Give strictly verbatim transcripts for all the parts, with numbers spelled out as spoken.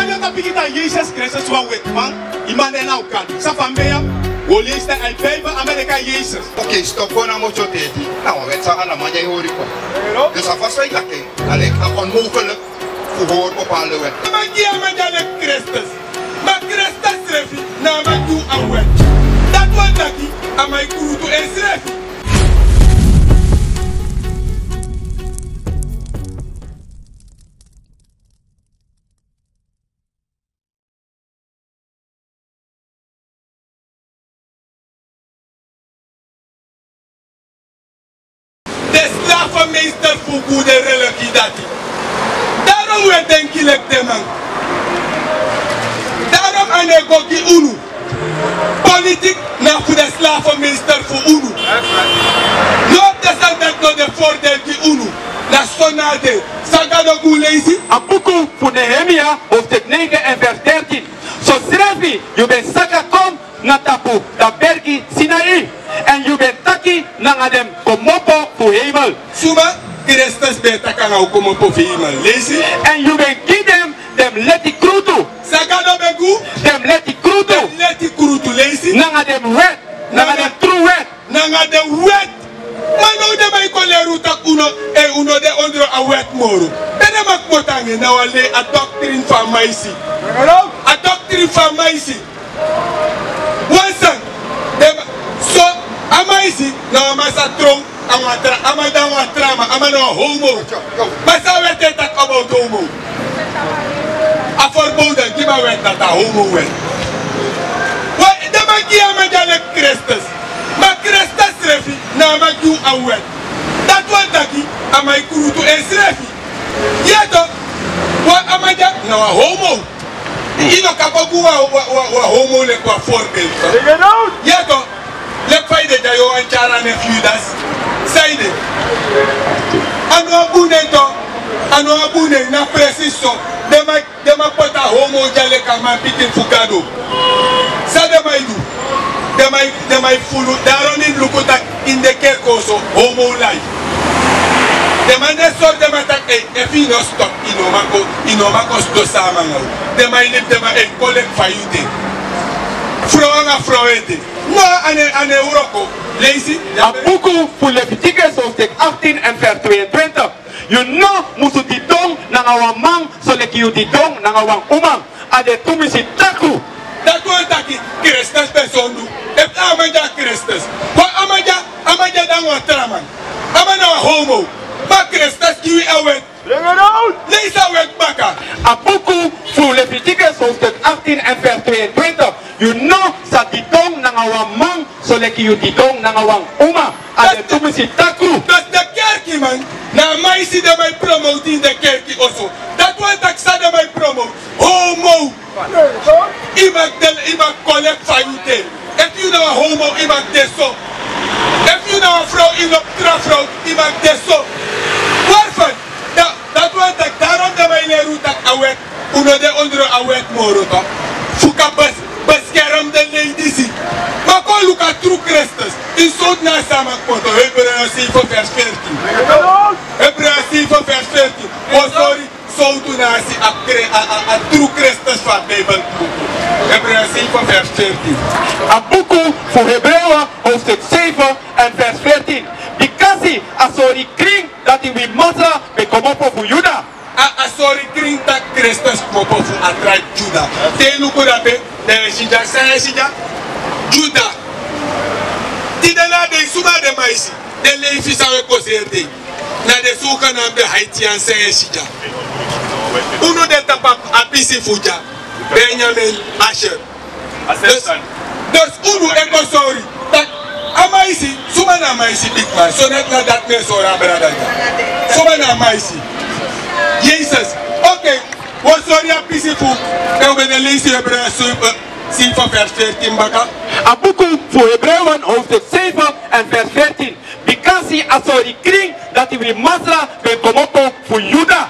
Dati a bigin taki Yesus Kristus wan wetiman, i man de na un kan. San fa mi ben ya, wi o leisi taki a e Bijbel, a man de kai Yesus. Oké, stop go na motyo teti. Na wan wet san ala man di e hori kon. Dus a fasi fa i taki en, a leki a onmogelijk fu hori bepaalde wet. A man gi a man di a leki Kristus. Ma Kristus srefi na a man gi un a wet. Dati wani taki a man e krutu ensrefi. Den slavenmeester fu un gi den religie dati. Daarom wi e denki leki den man. Daarom a no e go gi unu. Politiek na fu den slavenmeester fu unu. No, den sani dati no de voordeel gi unu. Na so na a de. San Gado gi un, leisi. A buku fu Nehemia, hoofdstuk negen en vers dertien. Sosrefi yu ben saka kon na tapu da bergi Sinai, èn yu ben taki nanga den komopo fu heimel. Suma? Kristus ben taki nanga un komopo fu heimel. Leisi. Èn yu ben gi den den leti krutu. San Gado ben gi un? Den leti krutu. Den leti krutu, leisi. Nanga den wet, nanga den tru wet. Nanga den wet. Ma now den man e kon leri un taki un no, eh, un no de ondro a wet moro. Pe den man kmoto nanga en? Na wan lei, a doctrine fu a maisi. A doctrine fu a maisi. Wan sani, den man, so, a maisi, na wan man sa trow, a wan tra, a man de wan tra man, a man na wan homo. Ma san wet e taki about homo? A verboden, gi mi a wet dati, a homo wet. Wan, den man gi a man di a leki Kristus. Ma Kristus srefi na a man gi un a wet. Dati wani taki a man e krutu ensrefi. Yu e, tok, wan a man di a, na wan homo. Yu no kan go gi wan, wan, wan, wan homo leki wan voorbeeld. Yu e, tok, leki fa yu de dya, yu wani tyari a nen fu Judas. San ede? A no wan bun nen, tok. A no wan bun nen, na precies so. Den man, den man poti a homo dya leki a manpikin fu Gado. San den man e du? Den man e, den man e fulu. Daarom mi luku taki ini den kerki oso homo lai. Den man e sori den man taki, ei, efu yu no stop, yu no man kon, yu no man kon sidon sama nanga un. Den man e libi, den man e kon leki fa yu de. Frow nanga frow ede. No, a no e, a no e wroko. Leisi. A buku fu Leviticus hoofdstuk achttien en vers tweeëntwintig. Yu no musu didon nanga wan man soleki yu didon nanga wan uma. A de tumisi takru. Dati wani taki Kristus ben sondu. Efu a man di a Kristus. Wan a man di a, a man di a de nanga wan tra man. A man na wan homo. Ma Kristus gi wi a wet. Leisi a wet baka. A buku fu Leviticus hoofdstuk achttien en vers tweeëntwintig. Yu no sa didon nanga wan man soleki yu didon nanga wan uma. A de tumisi takru. Dus den kerkiman, na a maisi den man e promote ini den kerki oso. Dati wani taki san den man e promote? Homo. Yu mag de, yu mag kon leki fa yu de. Efu yu na wan homo, yu mag de so. Efu yu na wan frow, yu lobi tra frow, yu mag de so. Waarvan? Da, dati wani taki, daarom den man e leri un taki a wet, un no de ondro a wet moro, tok. Fu kan bes, beskerm den lei disi. Ma kon luku a tru Kristus. Ini sowtu na a sama kmoto? Hebreeën zeven vers veertien. Hebreeën zeven vers veertien. Wi o sori sowtu na a si a Kri-, a, a, a tru Kristus fu a Bijbel buku. Hebreeën zeven vers veertien. A buku fu Hebreeën hoofdstuk zeven en vers veertien. Bikasi a sori krin dati wi Masra ben kmopo fu Yuda. A, a sori krin taki Kristus kmopo fu a tribe Yuda. Te yu luku dape, dan yu e si dya, san yu e si dya? Yuda. Tide na a dei, suma de maisi? Den leifi san wi e konseri den, na den zogenaamde Haitian san yu e si dya. Unu de tapu a pisi fu dya. Benjamin, Asher. Dus, dus unu e kon sori taki a maisi, suma na a maisi, bigi man? So na dati mi e sori a brada dya. Suma na a maisi? Yesus. Oké, wi o sori a pisi fu, dan wi e leisi Hebreeën zeven vers veertien baka. A buku fu Hebreeën hoofdstuk zeven en vers veertien. Bikasi a sori krin dati wi Masra ben kmopo fu Yuda.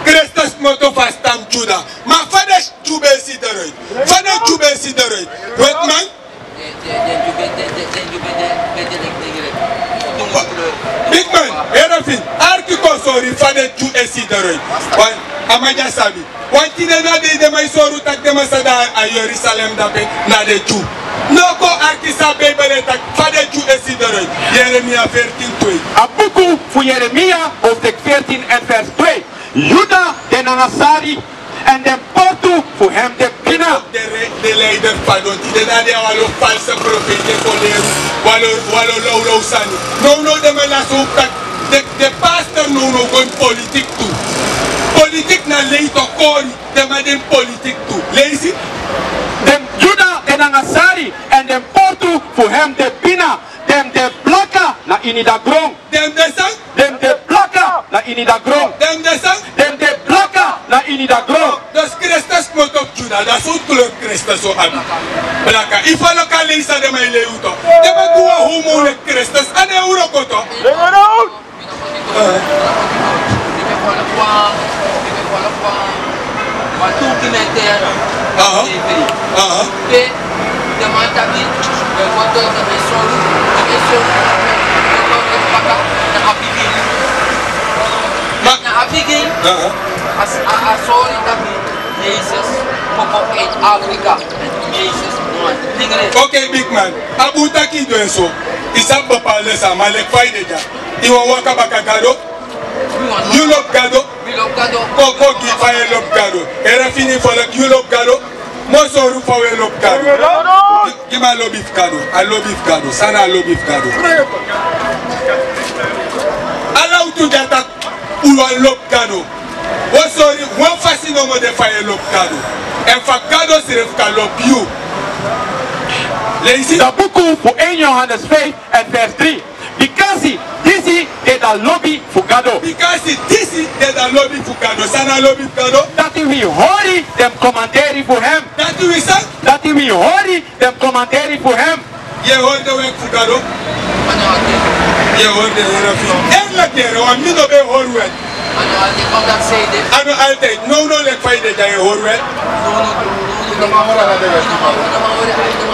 Kristus kmoto fu a stam Yuda. Ma fa den Dyu ben e si eruit? Fa den Dyu ben e si eruit? Wetiman? Bigi man, heri en fini. Arki kon sori fa den Dyu e si eruit. Wan, a man dya sabi. Wan Den na den, den man e sori unu taki den man san de na Yerusalem dape na den Dyu. No kon arki san Bijbel e taki fa den Dyu e sidon. Yeremia veertien twee. A buku fu Yeremia, hoofdstuk veertien en vers twee. Yuda de nanga sari, èn den portu fu hem de pina. Den re-, den leider fadon tide na den a wan lo false profeet e kon leri wan lo, wan lo lawlaw sani. Nownow den man lasi un taki den, den pastor nownow go ini politik tu. Politik na lei tokori. Den man de ini politik tu. Leisi. Den Yuda de nanga sari, èn den portu fu hem de pina. Den de blaka na ini a gron. Den de san? Den de blaka na ini a gron. Den de san? Den de blaka na ini a gron. Dus Kristus kmoto fu Yuda, dati so kleur Kristus o abi. Blaka. Efu a loka leisi san den man e lei un tu. Den man du wan homo leki Kristus, a no e wroko tu. Aha. Aha. Aha. Ma-, aha. As a, a sori taki Yesus kmoto uit Afrika. Yesus no wan tingre. Oké, big man. A bun taki i du en so. I sabi bepaalde sani, ma leki fa i de dya. I wani waka baka Gado. Yu lobi Gado. Kon, kon gi fa yu e lobi Gado. Yere fini folku, yu lobi Gado. Mi o sori fa wi e lobi Gado. Gi, gi mi a lobi fu Gado. A lobi fu Gado. San na a lobi fu Gado? Ala un tu dya taki un wani lobi Gado. Wi o sori wan fasi nomo de fa yu e lobi Gado. Èn fa Gado srefi kan lobi yu. Leisi. A buku fu één Johannes vijf en vers drie. Bikasi disi de a lobi fu Gado. Bikasi disi de a lobi fu Gado. San na a lobi fu Gado? Dati wi hori den komanderi fu hem. Dati wi san? Dati wi hori den komanderi fu hem. Yu e hori den wet fu Gado? Yu e hori den, yere fu mi. Eerlijk yere, want mi no ben e hori wet. A no altijd. Nownow leki fa i de dya yu e hori wet.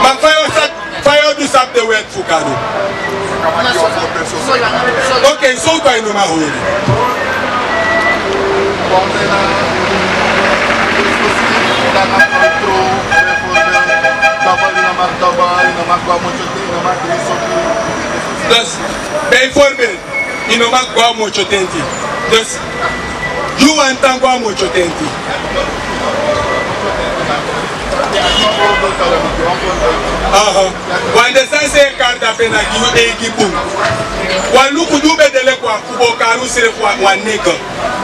Ma fa yu o sabi, fa yu o du sabi den wet fu Gado? Oké, sowtu a i no man hori? Dus, bijvoorbeeld, i no man go a motyo tenti. Dus, yu wani tan go a motyo tenti. Aha. Wan den sani san e kari dape na gi yu eigi bun. Wan luku, di un be de leki wan, un bo kari unsrefi wan, wan nega.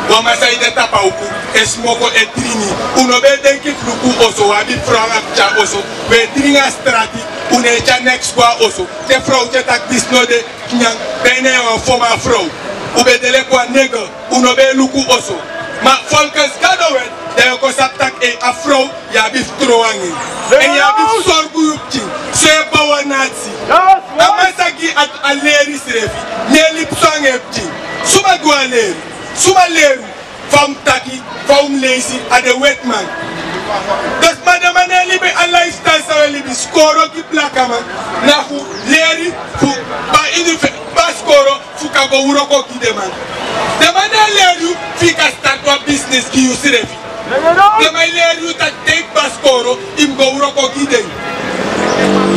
Wan man san e de tapu a uku, e smoko, e dringi. Un no be e denki fu luku oso, un abi frow anga pikin a oso. Un e dringi a strati, un no e tyari neks go a oso. Te frow e taki disi no de, nyan, dan yu na wan foma frow. Un be de leki wan nega, un no be e luku oso. Ma volgens Gado wet, dan yu o kon sabi taki, eh, a frow, yu abi fu trow anga en. Èn yu abi fu sorgu yu pikin. So yu e bow wan nati. A man san gi a, a leri srefi, no e libi so anga en pikin. Suma gi wan leri? Suma leri? Fa un mus taki, fa un mus leisi, a den wetiman. Dus ma den man no e libi a lifestyle san wi e libi, skoro gi blakaman, na fu leri, fu bai ini fu, bai skoro, fu kan go wroko gi den man. Den man no e leri yu, fu yu kan start wan business gi yusrefi. Den man e leri yu taki te yu kba skoro, yu mus go wroko gi den.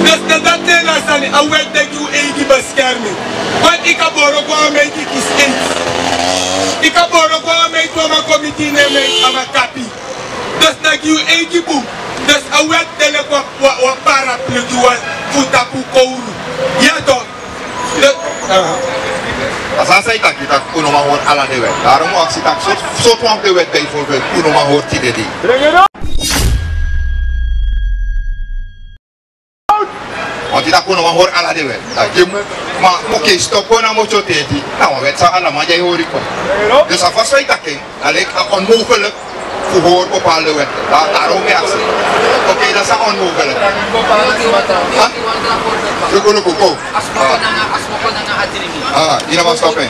Dus na dati na a sani, a wet de gi un eigi beskerming. Want yu kan boro go a meiti kisi eiti. Yu kan boro go a meiti, wan man kon miti yu, ne en meiti a man kapi. Dus na gi un eigi bun. Dus a wet de leki wan, wan, wan paraplu gi wan fu tapu kowru. Ya toch? A sani san yu taki, taki un no man hori ala den wet. Daarom un aksi taki sortu, sortu wan fu den wet bijvoorbeeld un no man hori tide dei. Want yu taki un no man hori ala den wet. Taki, ma, oké, stop go na motyo tenti. Na wan wet san ala man dya e hori kon. Dus a fasi san yu taki en, a leki a onmogelijk fu hori bepaalde wet. Da-, daarom mi aksi. Oké, dati sa onmogelijk. Ha? Luku, luku, go. Ah, yu no man stop en.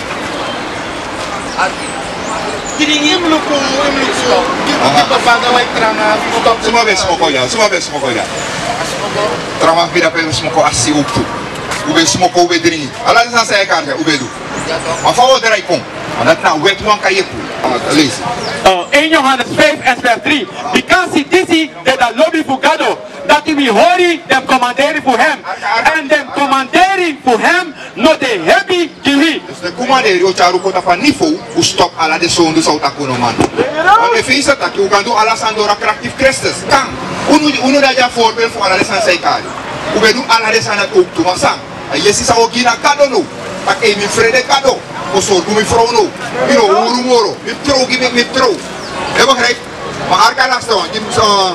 Dringi. Aha. Suma ben smoko ya, suma ben smoko ya. Trawan fu mi dape smoko a si un tu. Un ben smoko, un ben dringi. Ala den sani san yu e kari ya, un ben du. Ma fa un o drai kon? Dati na wet wan kan yepu. Leisi. Oh, één Johannes vijf en vers drie. Bikasi disi de a lobi fu Gado, dati wi hori den komanderi fu hem. Èn den komanderi fu hem no de hebi gi wi. Dus den komanderi o tyari un kon tapu a niveau fu stop ala den sondu san un taki un no man. Want efu yu sa taki un kan du ala sani doro a krakti fu Kristus. Kan. Unu, unu dati a voorbeeld fu ala den sani san yu kari. Un ben du ala den sani dati ook tu, ma san? A yesi san o gi na Gado now. Taki ei, mi frede Gado. O sorgu mi frow now. Mi no huru moro. Mi trow gi mi, mi trow. Yu begrijp? Ma arki a laste wan, gi mi, eh,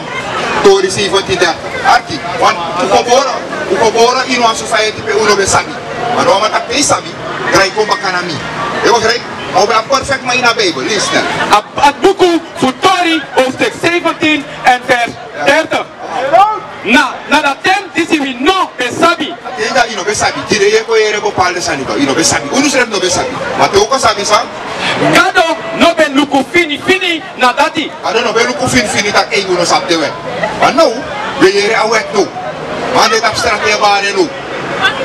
tori zeventien dertig. Arki, want un gebore, un gebore ini wan society pe un no ben sabi. Ma now a man taki pe yu sabi, drai kon baka na mi. Yu begrijp? Ma un ben abi perfect man ini a Bijbel. Leisi. A, a buku fu Tori, hoofdstuk zeventien en vers dertig. Na, na a ten disi wi no ben sabi. A ten dati yu no ben sabi. Tide yu e kon yere bepaalde sani, yu no ben sabi. Unu srefi no ben sabi. Ma te un kon sabi san? Gado no ben luku fini fini na dati. Gado no ben luku fini fini taki ei, un no sabi den wet. Ma now, wi e yere a wet now. Man de tapu strati e bari en now.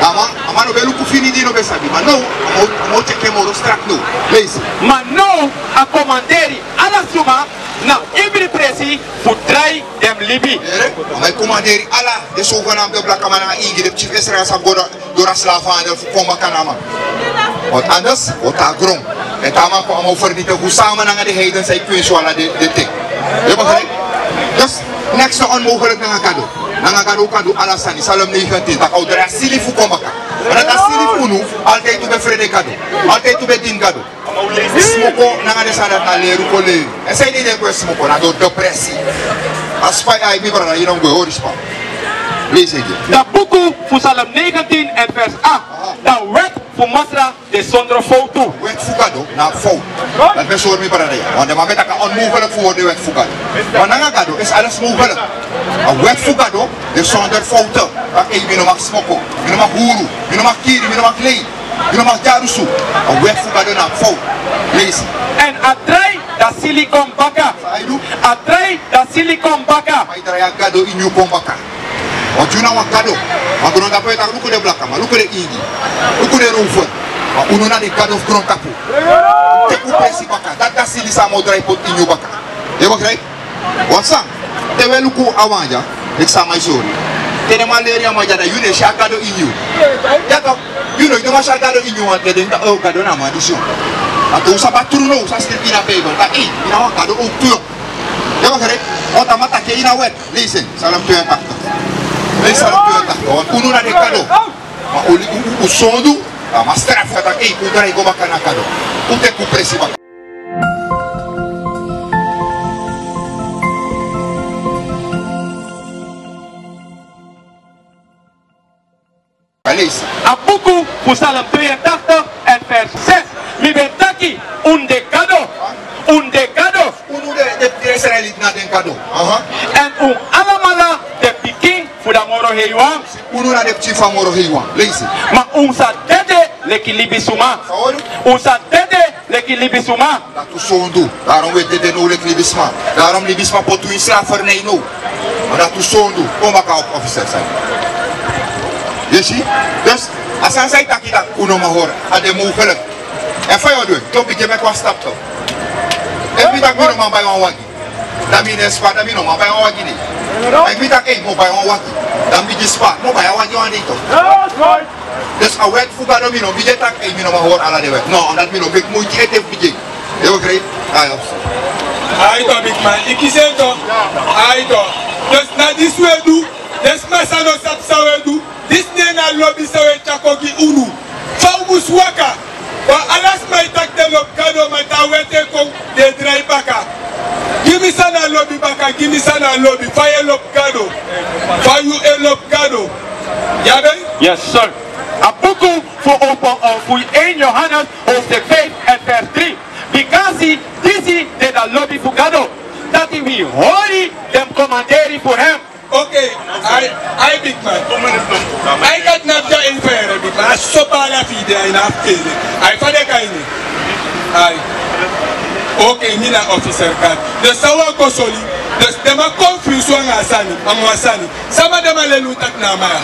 A man, a man no ben luku fini di yu no ben sabi. Ma now, a man o, a man o tyeki en moro strati now. Leisi. Ma now, a komanderi ala suma na ibri presi fu drai den libi. Yere, a man e komanderi ala den zogenaamde blakaman nanga ingi, den pikin fu Israel san go doro a slavenhandel fu kon baka na a man. Want anders, o tan na gron. Èn te a man kon, a man o vernietig un samen nanga den heiden san e kwinsi un ala den, den ten. Yu begrijp? Dus, niks na onmogelijk nanga Gado. Nanga Gado un kan du ala sani. Psalm negentien, taki a o drai a sili fu kon baka. Ma dati a sili fu unu, altijd un ben frede Gado. Altijd un ben dini Gado. Smoko nanga den sani dati na leri un kon leri. Èn san ede yu kon smoko, na doro depresi. A spa, ai, mi brada, yu no go e hori spa. Leisi ete. A buku fu Psalm negentien en vers acht. A wet fu Masra de sondro fowtu. Wet fu Gado na fowtu. Dati ben sori mi brada ya. Want den man ben taki a onmogelijk fu hori den wet fu Gado. Ma nanga Gado is alles mogelijk. A wet fu Gado de sondro fowtu. Taki ei, mi no mag smoko, mi no mag huru, mi no mag kiri, mi no mag lei. Yu no mag dyarusu. A wet fu Gado na fowtu. Leisi. Èn a drai a sili kon baka. San a e du? A drai a sili kon baka. A e drai a Gado ini yu kon baka. Want yu na wan Gado. Ma grontapu e taki, luku den blakaman, luku den ingi, luku den rover. Ma unu na den gado fu grontapu. Teki un presi baka. Dati a sili san a man o drai poti ini yu baka. Yu e begrijp? Wan sani, te wi e luku a wan dya, leki san a man e sori. Te den man leri a man dya, dan yu no e si a Gado ini yu. Ya toch, yu no, yu no man si a Gado ini yu, want yu e denki taki, oh, Gado na a man disi. Ma te un sabi a tru now, san skrifi ini a Bijbel, taki ei, mi na wan Gado ook tu. Yu e begrijp? Want a man taki ini a wet, leisi, Psalm tweeëntachtig. Leisi Psalm tweeëntachtig, want unu na den gado. Ma un, un, un, un sondu, a man strafu, taki ei, un drai go baka na Gado. Un teki un presi baka. A buku fu Psalm tweeëntachtig en vers zes. Mi ben taki, un de gado, un de gado. Unu de, de, de Israëlieten na den gado. Aha. Èn un alamala de pikin fu a moro heiwan. Unu na den pikin fu a moro heiwan. Leisi. Ma un sa dede leki libisuma. Sa hori? Un sa dede leki libisuma. Dati un sondu. Daarom wi e dede now leki libisma. Daarom libisma poti un ini slavernij now. Ma dati un sondu. Kon baka, officer, san. Yu e si? Dus, a sani san yu taki taki un no man hori, a de mogelijk. Èn fa yu o du en? Yu o bigin meki wan stap toch. Efu mi taki mi no man bai wan wagi, dan mi no e spa, dan mi no man bai wan wagi dei. Ma efu mi taki ei, mi o bai wan wagi, dan mi bigin spa, mi o bai a wagi wan dei toch. Dus a wet fu Gado mi no bigin taki ei, mi no man hori ala den wet. No, omdat mi no meki moiti ete fu bigin. Yu e begrijp? Ai, toch, big man, yu kisi en toch. Ai, toch. Dus na disi wi e du. Den sma san no sabi san wi e du. Disi na a lobi san wi e tyari kon gi unu. Fa un mus waka. Wan ala sma e taki den lobi Gado, ma te a wet e kon, den e drai baka. Gi mi san na lobi baka, gi mi san na lobi. Fa yu e lobi Gado. Fa yu e lobi Gado. Yu abi en? Yes, sir. A buku fu opo, eh, fu één Johannes hoofdstuk vijf en vers drie. Bikasi disi de a lobi fu Gado, dati wi hori den komanderi fu hem. Oké, ai, ai, big man. Ai, gati na a ini fere, big man. A so baala fu yu de, ai, na a fu ede. Ai, fa den e kai en? Ai. Oké, mi na officer gati. Den san wi kon sori. Den, den man confuse anga a sani, anga wan sani. Sama den man leli un taki na a man ya.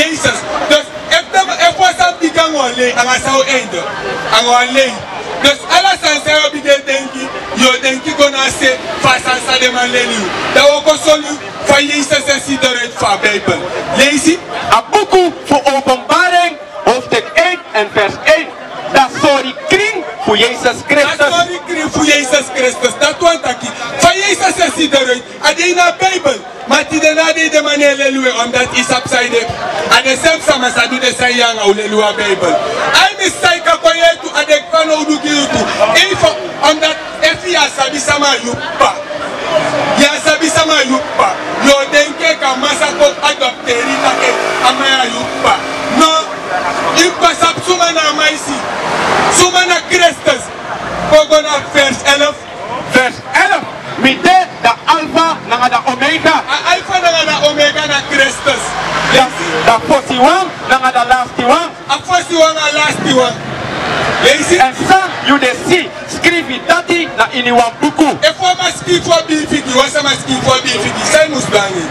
Yesus. Dus, efu den man, efu wan sani bigin anga wan lei, anga san o einde? Anga wan lei. Dus ala sani san yu o bigin e denki, yu o denki go na a se fu a sani san den man leli yu. Dan wi o kon sori yu fa Yesus e si eruit fu a Bijbel. Leisi. A buku fu Openbaring, hoofdstuk één en vers één. Dan sori krin fu Yesus Kristus. Dan sori krin fu Yesus Kristus. Dati wani taki fa Yesus e si eruit, a de ini a Bijbel. Ma tide na a dei den man no e leli wi, omdat yu sabi san ede. A den srefi sama sa du den sani ya nanga un leli wi a Bijbel. Ai, mi sabi kan kon yere tu, a de fanowdu gi yu tu. Efu, omdat efu yu á sabi sama na yu p'pa, yu á sabi sama na yu p'pa, yu o denki enke a man sa kon adopteri yu taki a man ya na yu p'pa. No, yu p'pa sabi suma na a man disi. Suma na Kristus. Kon go na vers elf. Vers elf. Mi de da Alfa nanga da Omega. A Alfa nanga da Omega na Kristus. Da, da fosiwan nanga da lastiwan. A fosiwan a lastiwan. Leisi. Èn san yu de si, skrifi dati na ini wan buku. Efu wan man skrifi wan biibi gi yu, wan sama skrifi wan biibi gi yu, san yu mus du nanga en?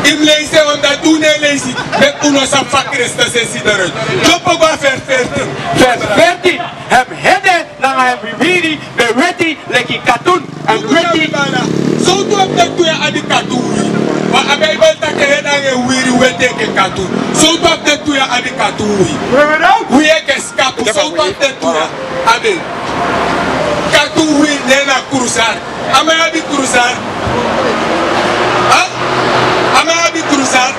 Yu mus leisi en, omdat di un no e leisi, meki un no sabi fa Kristus e si eruit. Dyompo go na vers veertien. Vers veertien. Hem ede nanga hem wiwiri ben weti leki katun. Èn weti. Sowtu fu den tu ya abi katun uwii? Wan a Bijbel taki en ede nanga en wiwiri weti enke katun. Sowtu fu den tu ya abi katun uwii? Uwii enke skapu, sowtu fu den tu ya abi en? Katun uwii, ne na krusari. A man ya abi krusari? Ha? A man ya abi krusari?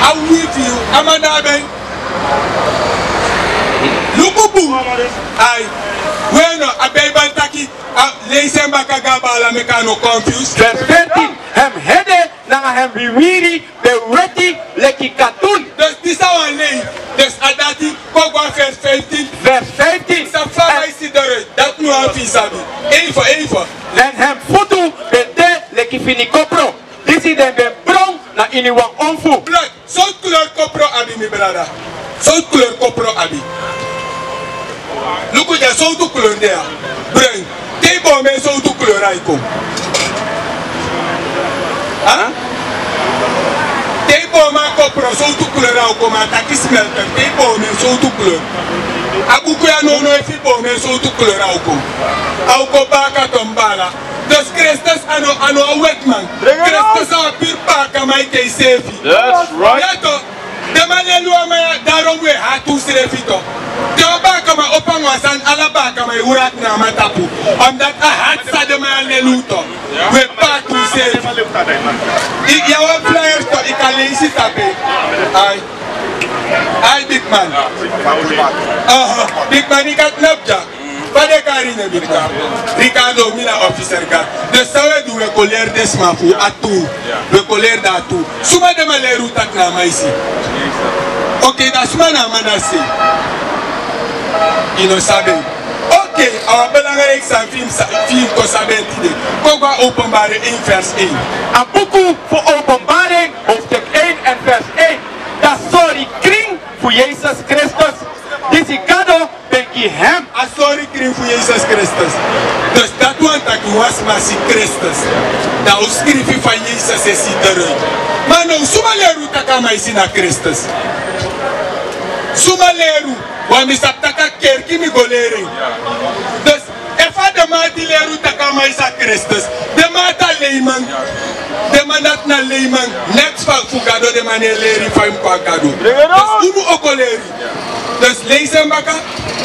A uwii fi yu, a man no abi en. Luku bun. Ai. We no, a Bijbel taki, a, leisi en baka gi a baala meki a no confuse. Vers veertien. Hem ede nanga hem wiwiri ben weti leki katun. Dus disi a wan lei. Dus a dati, kon go na vers vijftien. Vers vijftien. San fa a man e si eruit, dati mi wani fu yu sabi. Even, even. Èn hem futu ben de leki fini kopro. Disi den ben bron na ini wan onfu. Blood. Sowtu kleur kopro abi, mi brada? Sowtu kleur kopro abi? Luku dya, sowtu kleur de ya? Bruin. Te yu boon en, sowtu kleur ai kon? Ha? Te yu boon a kopro, sowtu kleur ai kon? Ma a taki smelter. Te yu boon en, sowtu kleur? A buku ya nownow, efu yu boon en, sowtu kleur ai kon? Ai kon baka, ton baala. Dus Kristus a no, a no wan wetiman. Kristus a wan puru baakaman enke yu seefi. That's right. Ya toch. Den man leli wan man ya, daarom wi e hati unsrefi toch. Te wan baakaman opo nanga wan sani, ala baakaman e wraki na a man tapu. Omdat a hati san den man ya leli un toch. Wi e baaka unsrefi. Yu, yu abi wan flyer toch, yu kan leisi tapu en. Ai. Ai, big man. Aha. Big man, yu kan tnapu dya. Fa den e kari yu nen, big man? Ricardo. Ricardo, mi na officer guard. Dus san wi e du, wi e kon leri den sma fu a tu. Wi e kon leri den a tu. Suma den man leri un taki na a man disi? Oké, dan suma na a man dati sei? Yu no sabi en. Oké, a wan belangrijk sani fu yu sa-, fu yu kon sabi en tide. Kon go na Openbaring één vers één. A buku fu Openbaring, hoofdstuk één en vers één. Da sori krin fu Yesus Kristus, disi Gado ben gi hem. A sori krin fu Yesus Kristus. Dus dati wani taki wan sma si Kristus, dan un skrifi fa Yesus e si eruit. Ma now, suma leri un taki a man disi na Kristus? Suma leri un? Want mi sabi taki a kerki mi go leri en. Dus efu a den man di leri un taki a man disi na Kristus, den man dati na leiman. Den man dati na leiman. Neks fu Gado den man no e leri fa yu mus kon na Gado. Dus unu o kon leri. Dus leisi en baka.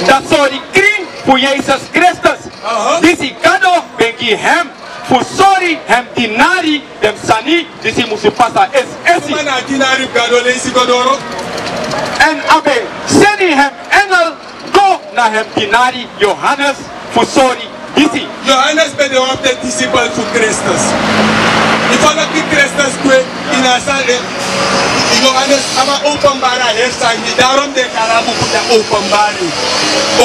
Da sori krin fu Yesus Kristus, aha, disi Gado ben gi hem fu sori hem dinari den sani disi musu pasa esi esi. Suma na a dinari fu Gado? Leisi go doro. Èn a ben seni hem engel go na hem dinari Johannes fu sori disi. Johannes ben de wan fu den disipel fu Kristus. Yu foloki Kristus gwe ini a sani, eh, Johannes a man openbari a heri sani. Daarom den e kari a buku dya Openbaring.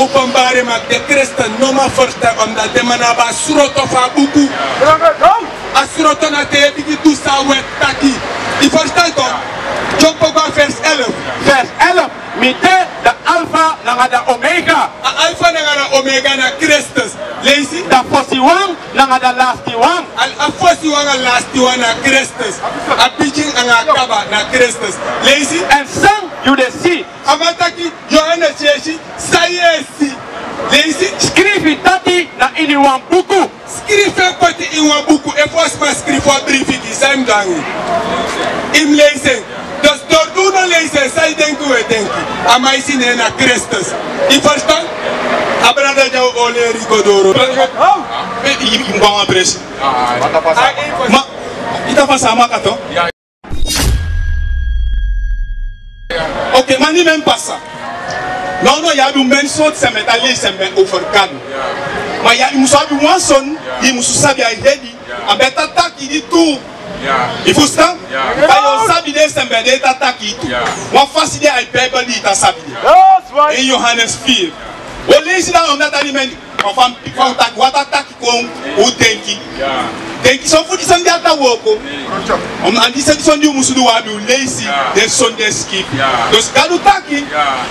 Openbaring, ma den Kristus no man ferstan, omdat den man no abi a sroto fu a buku. A sroto na te yu e bigin du san a wet taki. Yu ferstan toch? Dyompo go na vers elf. Vers elf. Mi de da Alfa nanga da Omega. A Alfa nanga da Omega na Kristus. Leisi. Da fosiwan nanga da lastiwan. A, a fosiwan a lastiwan na Kristus. A bigin nanga a kaba na Kristus. Leisi. Èn san yu de si. A man taki, Yohanes yesi, san yu e si. Leisi. Skrifi dati na ini wan buku. Skrifi en poti ini wan buku, efu wan sma skrifi wan brifi gi, san yu mus du nanga en? Yu mus leisi en. Dus dori di un no leisi en, san yu denki un e denki? A man e si ne en na Kristus. Yu ferstan? A brada dya o leri go doro. Yu, yu, yu mus go na wan presi. Ma, yu ta pasa maka to? Ok, ma di mi e pasa. Nownow yu abi meni sortu san mi e tan leisi, san mi e overkan. Ma yu musu abi wan sani, yu musu sabi a hedi. A ben e tan taki di tu. Yu ferstan? Fa yu o sabi den san mi e tan taki tu. Wan fasi de a Bijbel di yu e tan sabi den. Ini Yohanes vier. Un o leisi dan, omdat a di mi e Fa un taki, fa un taki, wan taki kon, un denki. Denki, son fu di sani di a ta wooko. A di sani di un musu du, un abi un leisi den sani di e skrifi. Dus Gadu taki,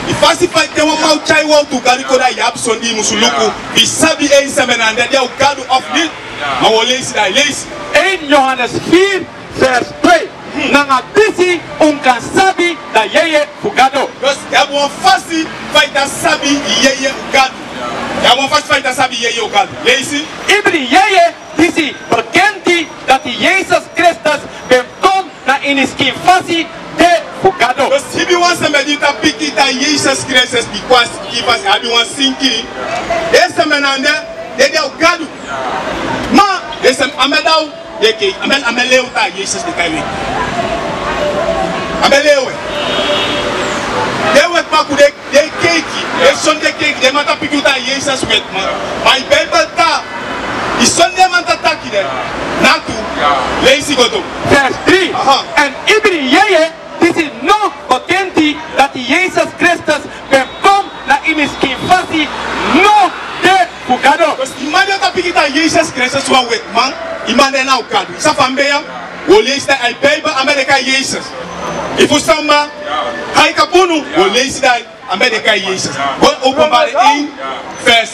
di fasi fa te wan man o tyari wowtu, Gadu kon, dan yu abi sani di yu musu luku. Yu sabi en san mi e tan taki, a Gadu of niet. Ma un o leisi dan, leisi. Een Johannes vier, vers twee. Nanga disi un kan sabi da yeye fu Gado. Dus yu abi wan fasi fa yu ta sabi yeye fu Gado. Yu abi wan fasi fa yu ta sabi yeye fu Gado. Leisi. Ibri yeye disi bekenti dati Yesus Kristus ben kon na ini skin fasi de fu Gado. Dus ibi wan sma di ta piki taki Yesus Kristus ben kon na skin fasi, abi wan sinki. Den sma na ande, den de fu Gado. Ma den sma a man dati Yesus, a man, a man lewe taki Yesus de kai weti. A man lewe. Den wetiman ku de, den keiki, den soni den keiki, den man ta piki taki Yesus wetiman. Ma a Bijbel taki, a sani di den man ta taki de, na tu. Leisi go tu. Vers drie. Aha. Èn ibri yeye disi no bekenti dati Yesus Kristus ben kon na ini skin fasi, no de fu Gado. Dus a man di o ta piki taki Yesus Kristus wan wetiman, a man de na fu Gado. Yu sabi fa a ben de ya? Un o leisi taki a Bijbel a man de kai Yesus. Yu ferstan, ma? Haika punu, un o leisi taki a man de kai Yesus. Go Openbaring één, vers,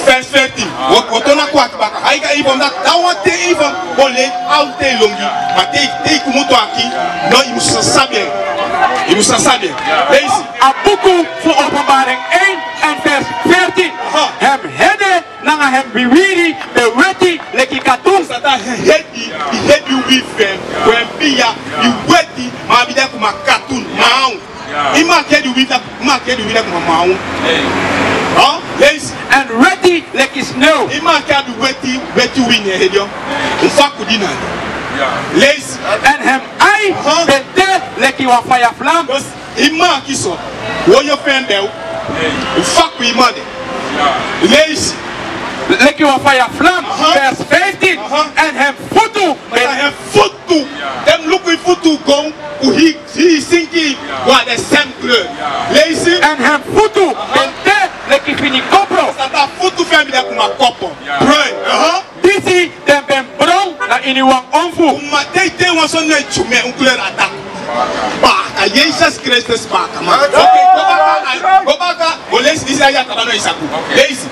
vers veertien. Un o, un o toon na kwati baka. Haika even dati, dati wan ten even, un o leisi altijd longi. Ma te, te yu kumutu aki, no, yu musu sabi en. Yu musu sabi en. Leisi. A buku fu Openbaring één èn vers veertien. Aha. Hem hede nanga hem wiwiri ben weti leki katun. Sata hedi, a hedi wiwiri fu en, fu en pia, a weti, ma a ben de kuma katun, maun. A man a hedi wiwiri, a man a hedi wiwiri kuma maun. Leisi. Èn weti leki snew. A man a hedi weti, weti wini hedi. Un faku di na. Leisi. Èn hem ai ben de leki wan faya flam. A man a kisi woyo fu en bel. Un faku a man de. Leisi. Leki wan faya flam. Aha. Vers vijftien. Aha. Èn hem futu. Èn hem futu. Te mi luku a futu go, un si, si, sinki, wan de sem kleur. Leisi. Èn hem futu ben de leki fini kopro. Sata futu fu en ben de kuma kopro. Bruin. Aha. Disi den ben bron na ini wan onfu. Kuma te, te wan soni no e tyume, un kleur a taki. Baka, Yesus Kristus baka, man. Ok, go baka, go baka, go leisi disi, a ya kaba no e saku. Leisi.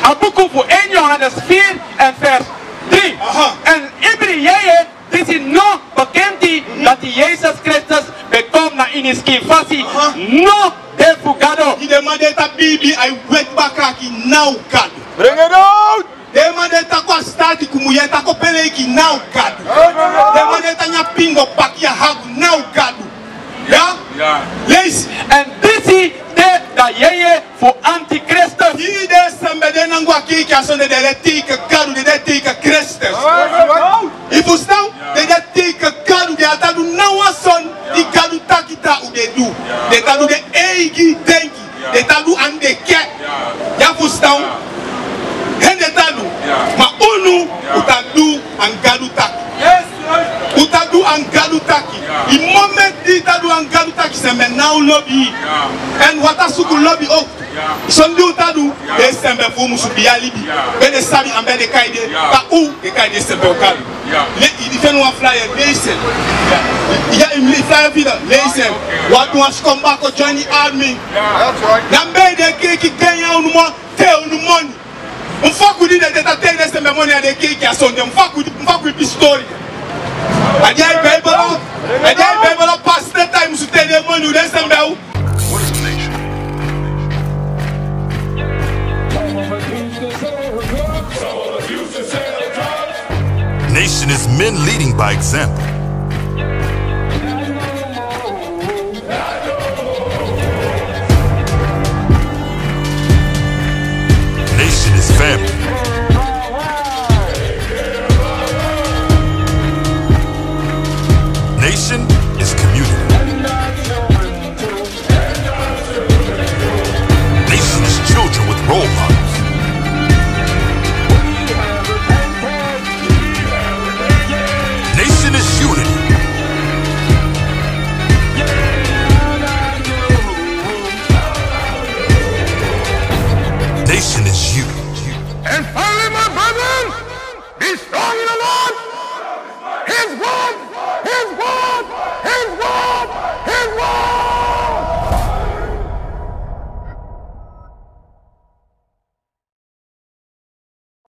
A buku fu één Johannes vier èn vers drie. Aha. Èn ibri yeye disi no bekenti dati Yesus Kristus ben kon na ini skin fasi, aha, no de fu Gado. Yu, den man di e taki biibi, a weti baka aki na fu Gado. Bring it out! Den man di e taki a sitaati kumu, yu e taki a peleiki, na fu Gado. Den man di e taki a pingo paki a hagu, na fu Gado. Ya? Ya. Leisi. Èn disi de da yeye fu antikristus. Yu, den sma di e nanga a keiki a sonde, den e teiken Gado, den e teiken Kristus. Yu ferstan? Den e teiken Gado, den á ta du ná wan soni di Gado taki taki un de du. Den ta du den eigi denki. Den ta du anga den ke. Yu ferstan? Hen den ta du. Ma unu, un ta du san Gado taki. Un ta du san Gado taki. A moment di yu ta du san Gado taki, sma ná o lobi yu. Èn un á ta suku lobi ook. Son di un ta du, den sembe fu un musu bia libi. Ben den sabi, a ben den kai den, ta un den kai den sembe un kan. Le, i di fen wan flyer, leisi en. Ya, i mi flyer fi da, leisi en. Watu wan si kon baka join di army. Dan ben den keiki Kenya, unu mo te unu moni. Un faku di den de ta tei den sembe moni a den keiki a sonde. Un faku di, un faku di pistori. A di a i Bijbel, a di a i Bijbel pasi den time su tei den moni, u den sembe u. What is a nation? Nation is men leading by example.